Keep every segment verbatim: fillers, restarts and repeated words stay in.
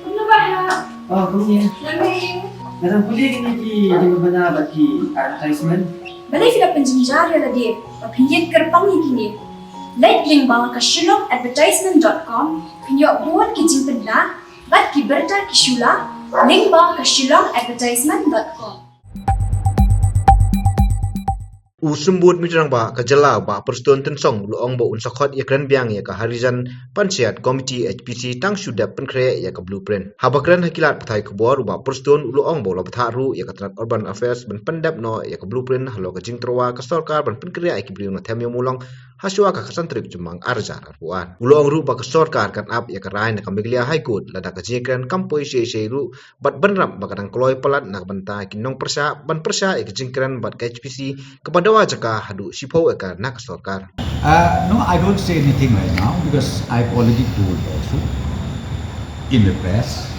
Kumno ba ha? Oh, kumne. Nga dang pule kine ki jingbna bad ki advertisement. Balei phi la pynjynjar ïa lade ba phin ïeng kyrpang ïa kine? Leit lyngba ka shillong advertisement dot com, phin ïoh bun ki jingpynbna bad ki bynta ki shula lyngba ka shillong advertisement dot com. U Symbud Meteorang ba ka jylla, Bah Prestone Tynsong, u la ong ba un sa khot ïakren biang ïa ka Harijan Panchayat Committee, H P C, tang shu dep pynkhreh ïa ka blueprint. Haba kren ha ki lad pathai khubor, u Bah Prestone u la ong ba u la bthah ruh ïa ka tnat Urban Affairs ban pyndep noh ïa ka blueprint halor ka jingtyrwa ka sorkar ban pynkhreh ïa ki briew na Them Ïew Mawlong ha shuwa ka khatsan tarik Jymmang ar hajar arphew ar. U la ong ruh ba ka sorkar kan ap ïa ka rai na ka Meghalaya High Court lada ka jingkren kam poi shei shei ruh, bad bynrap ba ka dang kloi palat na ka bynta ki nongpyrshah ban pyrshah ïa ka jingkren bad ka H P C kaba dawa jaka haduh shiphew acre na ka sorkar. Uh, no, I don't say anything right now because I've already told also in the press.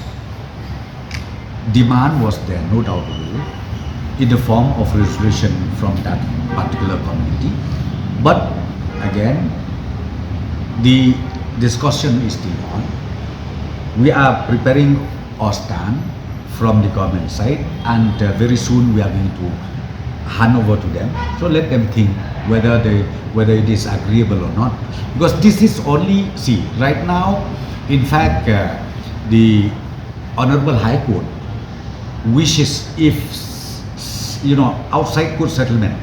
Demand was there, no doubt about it, in the form of resolution from that particular community. But again, the discussion is still on. We are preparing our stand from the government side, and uh, very soon we are going to hand over to them. So let them think whether they, whether it is agreeable or not. Because this is only, see, right now, in fact, uh, the Honorable High Court wishes if, you know, outside court settlement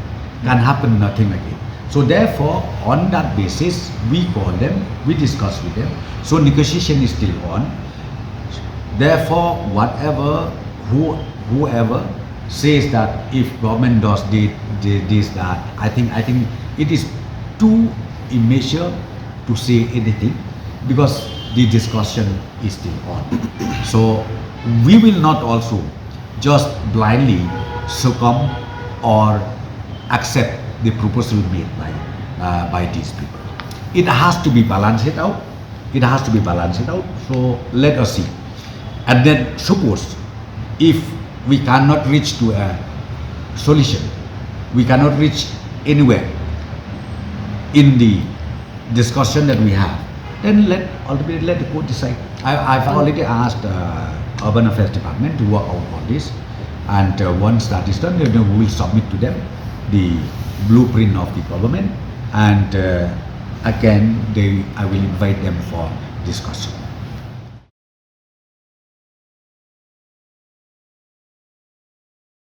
can happen, nothing again. So therefore, on that basis, we call them, we discuss with them. So negotiation is still on. Therefore, whatever, who, whoever says that if government does thi-, thi-, this, that, I think, I think it is too immature to say anything because the discussion is still on. So we will not also just blindly succumb or accept the proposal made by, uh, by these people. It has to be balanced out. It has to be balanced out. So let us see. And then suppose if we cannot reach to a solution, we cannot reach anywhere in the discussion that we have, then let, ultimately let the court decide. I, I've already asked uh, Urban Affairs Department to work out all this, and uh, once that is done, then we will submit to them the blueprint of the government, and uh, again, they, I will invite them for discussion.